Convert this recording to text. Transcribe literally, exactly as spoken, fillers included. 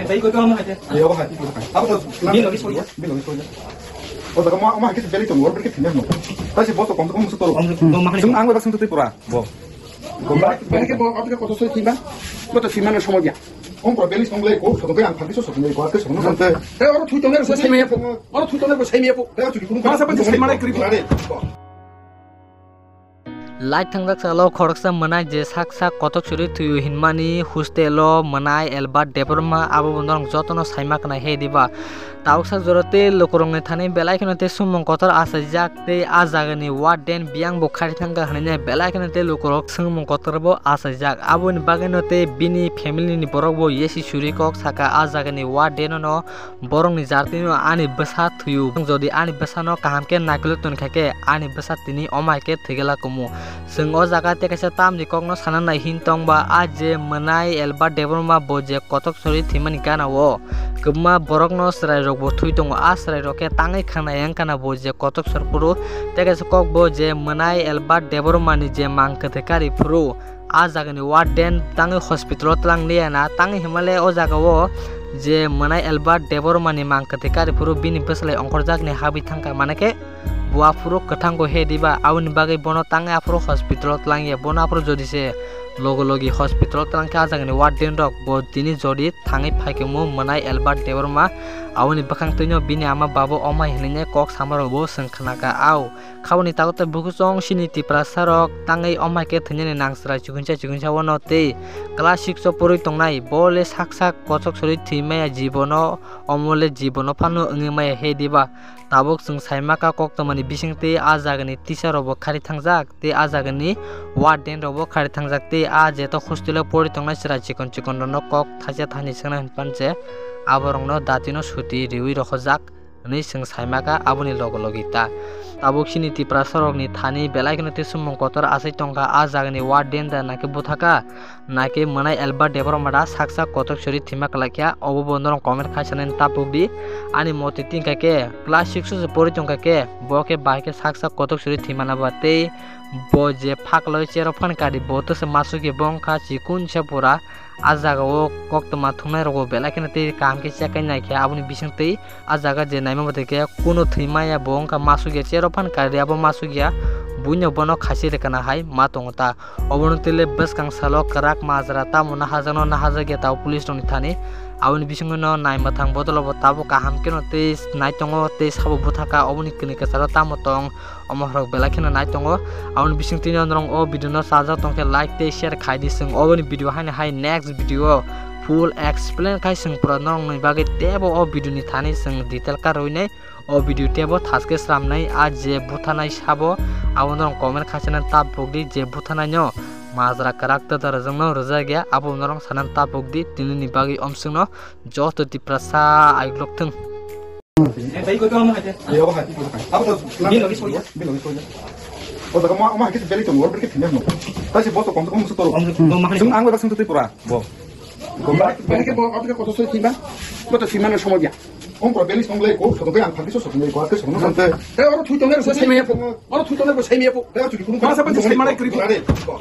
Tei koi tong hai. Ayo hai. Abo to bil lagi soya. Bil lagi soya. O daga ma ma ke beli tong wor ke thina no. Ta si bo to kom kom su to. Kom kom ma. Sung ang ba sung to pura. Bo. Kom ba ke bo abga koto soi thima. Bo to thima no somoy ya. Om pro beli song le ko to ke ang phagi so so ko ke so no sante. Te oro thui tong ne sai me po. Oro thui tong ne sai me po. Te chu ko ma sa pa sai ma le kri pura de. Light thangjak salo khoroksa mwnai je sak sak kotok suri thwiwi hinmani hostel o mwnai Albert Debbarma abo bo norok jotono saima khna he diba. Tabuksa jora tei lukurokni thani belai kheno tei sumung kotor achaijak tei a jagani warden biyang bo khari thangkha hwnwi belai kheno tei lukurok sumung kotor bo achaijak. Aboni bagwino tei bini family ni borok bo yesi suri kok saka a jagani warden no. Borokni jartino ani bwsa thwiyo. Ang jodi ani bwsano kaham khe naikolo toni kha khe, ani bwsa tini omai khe thwigala kumu. Chwng o jaga tei kaisa tamni kokno sana nai hin tong ba, a je mwnai Albert Debbarma bo je kotok sori thwimani gana o kwbangma borokno chwrairok bo thwi tongo. A chwrairok khe tangwi khanai wng khana bo je kotok sor phuru tei kaisa kok bo je mwnai Albert Debbarma ni je mang kwthwi kari phuru. A jagani warden tangwi hospital o twlang liya na, tangwi himale o jaga o je mwnai Albert Debbarma ni mang kwthwi kari phuru bini bwsalai ongkhorjakni habwi thangkha, mane khe bo aphuru kwthango he diba, aboni bagwi bono tangwi aphuru hospital o twlang ya, bono aphuru jodi se logo logi hospital o twlang khe a jagani warden rok bo tini jodi thangwi phaikhe mo mwnai Albert Debbarma, aboni bwkhang twino bini ama babo omai hinwi kok samarok bo chwng khnakha. Au. Khaboni tago tei bukuchung chini Tiprasa rok tangwi omai khe thwinani nang chwrai chikonsa chikonsa wano tei class six o porwi tongnai bo le sak sak kochok sori thwi maya jibono, omo le jibono phano wngwi maya he diba. Tabuk chwng saima kha koktwmani bising tei a jagani teacher rok bo khari thangjak tei a jagani warden rok bo khari thangjak tei a jeto hostel o porwi tongnai chwrai chikon chikon rokno kok thaisa thani swngnai hwnphani se aborokno datino suti riwi rohorjak. Hwnwi chwng saima kha aboni logo logi ta. Tabuk chini Tiprasa rokni thani belai kheno tei sumung kotor achai tongkha. A jagani warden da nakhe buthakha, nakhe mwnai Albert Debbarma da sak sak kotok sori thwima kwlai kha, obo bo norok comment khai sanani tapuk di. Ani motwi tini kha khe class six o se porwi tongkha khe bo khe bahai khe sak sak kotok sori thwimana ba tei bo je phakloi cherok phani kari bo tese masuk ya bo wngkha chikun se pura. A jaga o koktwma thwngnairokbo belai kheno tei kaham khe check khai naikha aboni bisingtwi. A jaga je naima bathai khe kuno thwi maya bo wngkha masuk ya, cherok phano kari abo masuk ya, buino bono khachi rwkana hai ma tongo ta. Obono twi le bwskang salo kwrak majra tamo nahajakno nahajak ya tabuk police rokni thani. Aboni bisingtwi no naimwthang bodolo bo tabuk kaham kheno tei nai tongo tei sabo bwthakha oboni kwnwi kwcharo tamo tong. Omo horok belai kheno nai tongo. Aboni bisingtwi no norok o video no chajak tongkhe like tei share khai di. Chwng oboni video haino hai next video o full explain khai chwng pura norokni bagwi teibo o video ni thani chwng detail karwi nai o video teibo thaske sramnai a je buthanai sabo abo norok comment khai chana tapuk di je buthanai no majra kwrak tata rwjakno rwjak ya abo norok sana tapuk di tini ni bagwi omswkno joto Tiprasa aiglok thwng. Tei koi tong hai. Ayo hai. Abo to bil lagi soya. Bil lagi soya. O daga ma ma ke beli tong wor ke thina no. Ta si bo to kom kom su to. Kom kom ma. Sung ang ba sung to pura. Bo. Kom ba ke bo abga koto soi thina. Bo to thina no somoy ya. Om pro beli song le ko to ke ang phagi so so le ko ke so no sante. Te oro thui tong le sai me po. Oro thui tong le sai me po. Te chu ku ma sa pa sai ma le kri po.